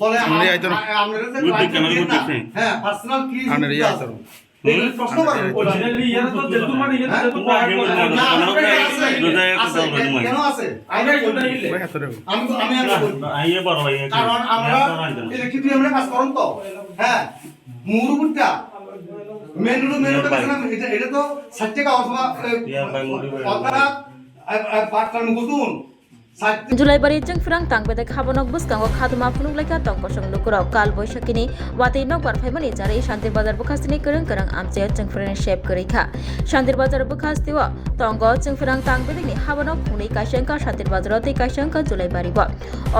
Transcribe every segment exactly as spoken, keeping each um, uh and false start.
বলে, আমরা আম-, এই তো আ-, আপনারা যে বুদ্ধি client কেন দিন না? বুদ্ধি? হ্যাঁ, personal কি আমরা এই জিনিস তো আছে? এগুলো প্রশ্ন করেন। Originally ইয়ারা তো যেহেতু মানে ইয়ে তো হ্যাঁ? যেহেতু private না, না, না, না, না, না, আছে, আছে, কেন আছে? আমি বলি। ভাই, হাতে রাখো। আমি তো, আমি, আমি বলি। না, ইয়ে বড় ভাই, ইয়ে কারণ আমরা না, না, না। Electric আমরা কাজ করুন তো। হ্যাঁ, মুরুবুট্টা, মেন রোড, মেন রোড ভাই। গেছে না, এটা, এটা তো ষাট টাকা অথবা, এ, ইয়ে ভাই, মুরুবুট্টা। অর্থাৎ, এ, এ, পাঁচ টাকা মতো দিন। Julaibari Chwngphrang tangbedek habanok bwskango khaduma phunuk laikha tongkosong lukurok. Kal Boisakhini watwi nokbar phaimani jarwi Shantir Bazar bwkhastini kwrwng kwrwng amchaio Chwngphrangni sep kwrwi kha. Shantir Bazar bwkhastio tongo Chwngphrang tangbedekni habanok hwnwi kaisa wngkha Shantir Bazaro tei kaisa wngkha Julaibari bo.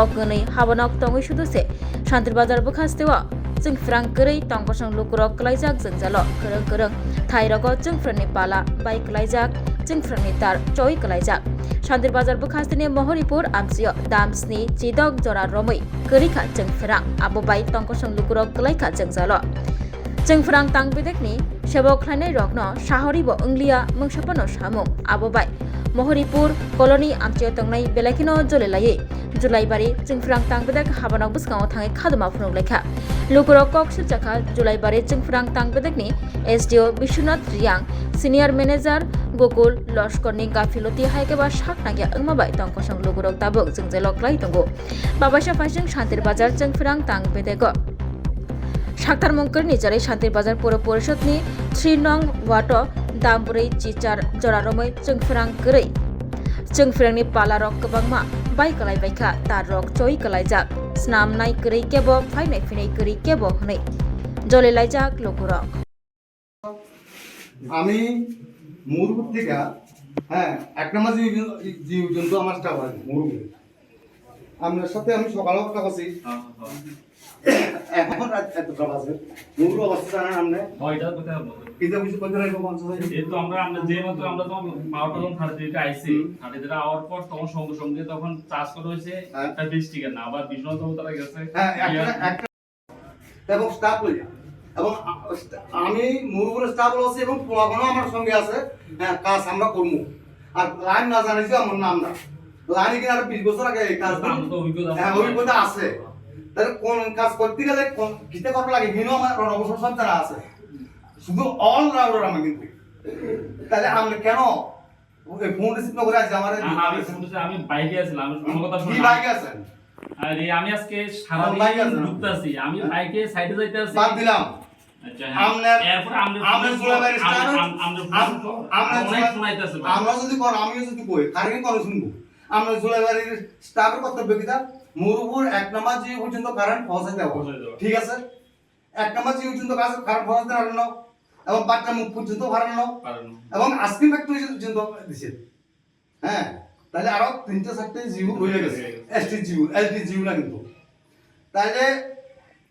O kwnwi habanok tongwi sudu se Shantir Bazar bwkhastio Chwngphrang kwrwi tongkosong lukurok kwlaijak jwngjalo kwrwng kwrwng. Thairogo Chwngphrangni pala bai kwlaijak, Chwngphrangni tar choi kwlaijak. Shantir Bazar bwkhastini Mohoripur amchio dam sni chidok jora romwi kwrwi kha Chwngphrang, abo bai tongkosong lukurok kwlai kha jwngjalo. Chwngphrang tangbedekni sebo khlainai rokno sahori bo wngliya mungsa phano samung, abo bai Mohoripur colony amchio tongnai belai kheno jolilaiwi Julaibari Chwngphrang tangbedek habanok bwskango thangwi khaduma phunuk laikha. Lukurok kok silchakha Julaibari Chwngphrang tangbedekni S D O Biswanath Riang, Senior Manager Gokul Loskorni gafiloti hai khe ba sak nangya wngma bai tongkosong lukurok tabuk jwngjalo klai tongo. Babaisa phaising Shantir Bazar Chwngphrang tangbedego. Saktarmung kwrwini jarwi Shantir Bazar Puro Porishodni three nong wato dam bwrwi chichar jora romwi Chwngphrang kwrwi. Chwngphrangni palarok kwbangma bai kwlai baikha, tarrok choi kwlaijak, snamnai kwrwi kebo, phainai phinai kwrwi kebo hwnwi jolilaijak lukurok. আমি মুরুগুর থেকে, হ্যাঁ, এক নম্বর জিও, জিও জন্তু আমার স্টাফ আছে মুরুগুর। আপনার সাথে আমি সকালেও কথা বলছি। হ্যাঁ, হ্যাঁ। এখন রাত এতটা বাজে, মুরুগুর অবস্থা জানেন আপনি? নয়টা কোথায় হবে? কিতা কিছু করতে রাখবো পঞ্চাশ হাজার? এই তো আমরা, আমরা যে মাত্র আমরা তো বারোটা তখন থার্টি থ্রিতে আইছি। হুম। থার্টি থ্রিতে আওয়ার পর তখন সঙ্গে সঙ্গে তখন চার্জ করা হয়েছে হ্যাঁ। একটা বিশ টিকিট না, আবার বিশ্বনাথ বাবু তারা গেছে। হ্যাঁ, একটা, গিয়ে একটা এবং স্টাফ লইয়া। এবং আ-, স্টা-, আমি মুরুগুর স্টাফ আছি এবং পোলাপানও আমার সঙ্গে আছে। হ্যাঁ, কাজ আমরা করবো। আর লাইন না জানাইছি আমার নাম না। লাইনে কিন্তু আরো বিশ বছর আগে এই কাজ আমরা তো অভিজ্ঞতা আছে। হ্যাঁ, অভিজ্ঞতা আছে। তাহলে কোন কাজ করতে গেলে কোন, কিতা করা লাগে, হিনো আমার রণকৌশল সব জানা আছে। শুধু অলরাউন্ডার আমি কিন্তু। তাহলে আমরা কেন ওকে ফোন রিসিভ না করে আজকে আমার এই না, আমি ফোন রিসিভ, আমি বাইকে আছিলাম, আমি কোনো কথা কি শুনি না। বাইকে আছেন? আরে, আমি আজকে সারাদিন বাইকে আছেন? ঘুরতে আছি, আমি হ্যাঁ? বাইকে সাইডে যাইতে আছি। বাদ দিলাম। আচ্ছা, হ্যাঁ। আমনের, এরপর আমরা আমনের ফোন জুলাই বাড়ির আম-, স্টাফের আম-, আমরা ফোন আম-, তো আমনের অনেক জুলাই, শোনাইতেছে ভাই। আমরা যদি কর, আমিও যদি কই, কারেন্ট করে শুনবো। আমরা জুলাই বাড়ির স্টাফের কর্তব্য কিতা? মুরুগুর এক নম্বর জিও পর্যন্ত কারেন্ট পৌঁছে দেওয়া। পৌঁছে দেওয়া। ঠিক আছে? এক নম্বর জিও পর্যন্ত কাজ কারেন্ট পৌঁছে দেওয়া হলো। এবং বাচ্চা মুখ পর্যন্ত ভাড়ানো। ভাড়ানো। এবং আইসক্রিম ফ্যাক্টরি পর্যন্ত দিছে। হ্যাঁ, তাহলে আরো তিনটে চারটে জিও রয়ে গেছে। রয়ে গেছে। এসটি জিও, এসডি জিও না কিন্তু। তাহলে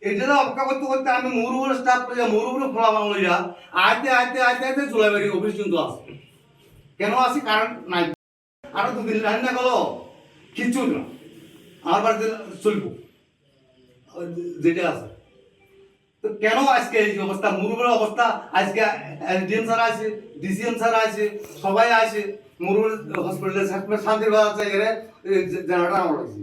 এটা তো অপেক্ষা করতে করতে আমি মুরুগুর স্টাফ লইয়া, মুরুগুর ফলাফল লইয়া, আইতে, আইতে, আইতে, আইতে জুলাইবাড়ি অফিস পর্যন্ত আছে। কেন আছি? কারণ নাই। আরো দুদিন লাইন না গেল, কিচ্ছু না। আমার বাড়িতে চলবো। ওই যে-, যেটা আছে। তো কেন আজকে এই যে অবস্থা, মুরুগুর অবস্থা? আজকে এসডিএম স্যার আছে, ডিসিএম স্যার আছে, সবাই আছে, মুরুগুর হসপিটালে শান্তির বাজার জায়গায় এই যে-, জেনারেটর আমার হয়েছে।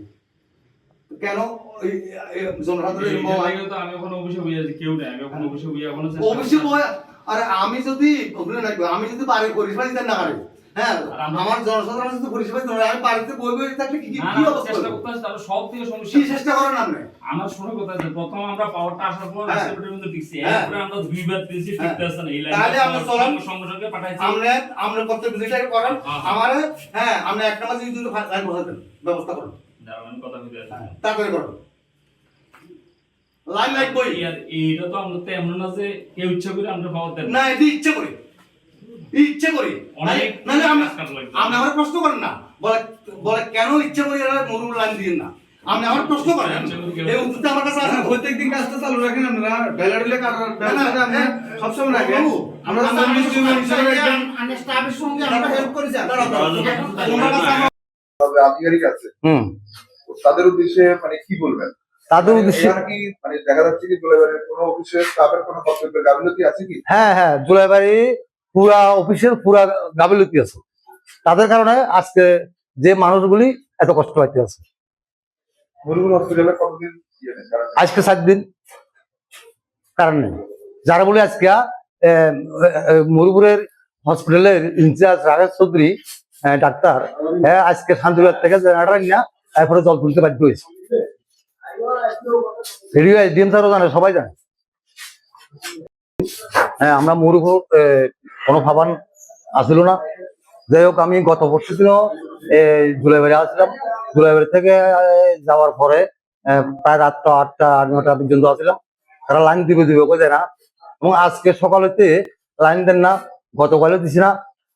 তো কেন এই, এই জনসাধারণের এই মা-, জায়গায় তো আমি এখন অফিসে বসে আছি, কেউ নেই, আমি এখন অফিসে বসে এখনো চেষ্টা অফিসে করছি। বসে, আরে আমি যদি, ওখানে নাকি, আমি যদি বাড়ি পরিষেবা দিতে না পারি, হ্যাঁ, আর আমরা আমার জনসাধারণ যদি পরিষেবা দিতে না পারে, আমি বাড়িতে বই বই থাকলে কি, কি, না, কি না, অবস্থা চেষ্টা হবে? করতে হবে, তাহলে সব থেকে সমস্যা কি চেষ্টা করেন আপনি? আমার শুরু কথা যে প্রথম আমরা পাওয়ারটা আসার পর হ্যাঁ। রাস্তা পর্যন্ত টিকছি, হ্যাঁ। এরপরে আমরা দুইবার পেয়েছি, হ্যাঁ। টিকতে আসছে না, এই লাইনটা তাহলে আমরা আমরা চলেন। সঙ্গে সঙ্গে পাঠাইছি। আপনি, আপনি করতে বুঝে করেন, হ্যাঁ, হ্যাঁ। আমারে, হ্যাঁ, আপনি একটা মাস যদি ফা-, লাইন বসাই দেন, ব্যবস্থা করুন। দাঁড়ান, আমি কথা বলে আসি। হ্যাঁ, তাড়াতাড়ি করুন। লাইন লাগবেই। আর এইটা তো আমরা তো এমন না যে কেউ ইচ্ছা করে আমরা পাওয়ার দেন না। না, এটা ইচ্ছে করে। ইচ্ছে করে। অনেক নাহলে, নাহলে আমরা, কাজ কাটা লাগবে। আপনি আমার প্রশ্ন করেন না। বলে, বলে, "কেন ইচ্ছে করে এরা মরুর লাইন দিয়ে না?" আপনি আমার প্রশ্ন করেন। ইচ্ছে করে কেউ এই উত্তরটা আমার কাছে আছে। না, প্রত্যেক দিন কাজটা চালু রাখেন আপনারা। ঢেলাঢুলি কাটার না, না, ব্যবস্থাটা আপনারা হ্যাঁ। সবসময় রাখেন। বাবু, আমরা আমরা সার্ভিস আমরা হিউম্যান হিসেবে আমরা একজন আমরা স্টাফের সঙ্গে আমরা হেল্প করেছি। দাঁড়াও, দাঁড়াও, দাঁড়াও। ওনার কাছে আমার তবে আধিকারিক আছে। হুম। তো তাদের উদ্দেশ্যে মানে কি বলবেন? তাদের মানে উদ্দেশ্যে এরা কি মানে দেখা যাচ্ছে কি জুলাইবাড়ির কোনো অফিসের স্টাফের কোনো কর্তব্যের গাফিলতি আছে কি? হ্যাঁ, হ্যাঁ, জুলাইবাড়ি পুরা অফিসের পুরা গাফিলতি আছে। তাদের কারণে আজকে যে মানুষগুলি এত কষ্ট পাইতে আছে। মুরুগুর হসপিটালে কতদিন ইয়ে নেই, কারণ আজকে সাত দিন, কারণ নেই। যারা বলে আজকে, এ, এ, এ, মুরুগুরের হসপিটালের ইনচার্জ রাকেশ চৌধুরী, এ, ডাক্তার, হ্যাঁ, আজকে শান্তিবাজার থেকে জেনারেটর নিয়ে এরপরে জল তুলতে বাধ্য হয়েছে। ভিডিও এসডিএম স্যারও জানে, সবাই জানে। হ্যাঁ, আমরা মুরুগুর, এ, কোনো ভাবান আসিল না। যাই হোক, আমি গত পরশু দিনও, এ, জুলাইবাড়ি আসলাম। জুলাইবাড়ি থেকে, এ, যাওয়ার পরে, এ, প্রায় রাত তো আটটা, আট নটা পর্যন্ত আসলাম। তারা লাইন দিবে দিবে করে দেয় না। এবং আজকে সকাল হইতে লাইন দেন না, গতকালও দিছি না।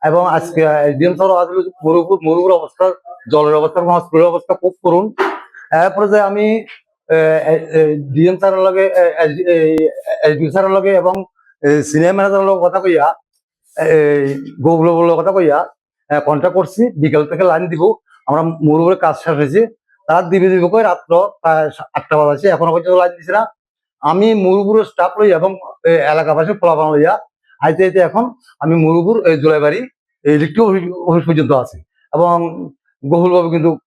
এবং আজকে এসডিএম স্যারও আসলে মুরুগুর, মুরুগুর অবস্থা, জলের অবস্থা এবং হসপিটালের অবস্থা খুব করুণ। এরপরে যে আমি, এ, এ, এ, ডিএম স্যারের লগে, এ, এস-, এ, এসডিও স্যারের লগে এবং, এ, সিনিয়র ম্যানেজারের লগে কথা কইয়া, এই গোগুলো বলে কথা কইয়া, এ, কন্ট্যাক্ট করছি, বিকেল থেকে লাইন দিব। আমরা মুরুগুরে কাজ শেষ হয়েছে, তারা দিবে দিবে করে রাত্র প্রায় সা-, আটটা বাজাচ্ছে, এখনো পর্যন্ত লাইন দিছে না। আমি মুরুগুর স্টাফ লইয়া এবং, এ, এলাকাবাসী পোলাপান লইয়া আইতে আইতে এখন আমি মুরুগুর এই জুলাইবাড়ি এই ইলেকট্রিক অফিস, অফিস পর্যন্ত আছি। এবং গোহুল বাবু কিন্তু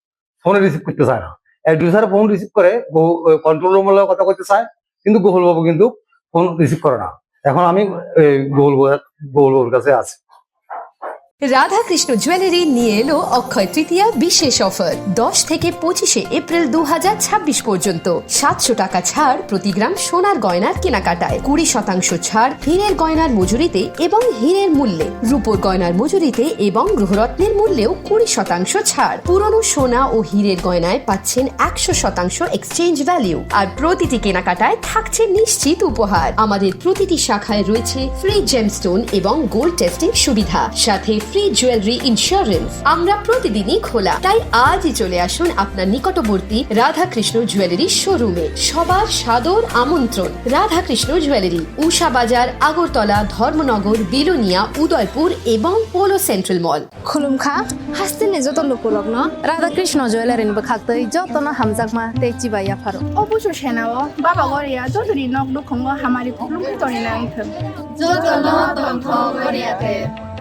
ফোনে রিসিভ করতে চায় না। এসডিও স্যার ফোন রিসিভ করে, গো-, এ, কন্ট্রোল রুমের লগে কথা কইতে চায়, কিন্তু গোহুল বাবু কিন্তু ফোন রিসিভ করে না। এখন আমি, এ, গোহুল বাবু, গোহুল বাবুর কাছে আছি। রাধাকৃষ্ণ জুয়েলারি নিয়ে এলো অক্ষয় তৃতীয়া বিশেষ অফার। দশ থেকে পঁচিশে এপ্রিল দু হাজার ছাব্বিশ পর্যন্ত সাতশো টাকা ছাড় প্রতি গ্রাম সোনার গয়নার কেনাকাটায়, কুড়ি শতাংশ ছাড় হীরের গয়নার মজুরিতে এবং হীরের মূল্যে, রূপোর গয়নার মজুরিতে এবং গ্রহরত্নের মূল্যেও কুড়ি শতাংশ ছাড়। পুরনো সোনা ও হীরের গয়নায় পাচ্ছেন একশো শতাংশ এক্সচেঞ্জ ভ্যালু, আর প্রতিটি কেনাকাটায় থাকছে নিশ্চিত উপহার। আমাদের প্রতিটি শাখায় রয়েছে ফ্রি জেমস্টোন এবং গোল্ড টেস্টিং সুবিধা, সাথে ফ্রি জুয়েলারি ইন্স্যুরেন্স। আমরা প্রতিদিনই খোলা, তাই আজই চলে আসুন আপনার নিকটবর্তী রাধাকৃষ্ণ জুয়েলারি শোরুমে। সবার সাদর আমন্ত্রণ। রাধাকৃষ্ণ জুয়েলারি, উষা বাজার, আগরতলা, ধর্মনগর, বিলোনিয়া, উদয়পুর এবং পোলো সেন্ট্রাল মল। Khulumkha, hasteni joto lukurokno Radha Krishna Jewellery ni bwkhaktwi jotono hamjakma tei chibai yapharo. O busu senao Baba Goria jotoni nok nukhungo hamari khulumkhe tonina wngthwng. Jotono tongthok Goria te.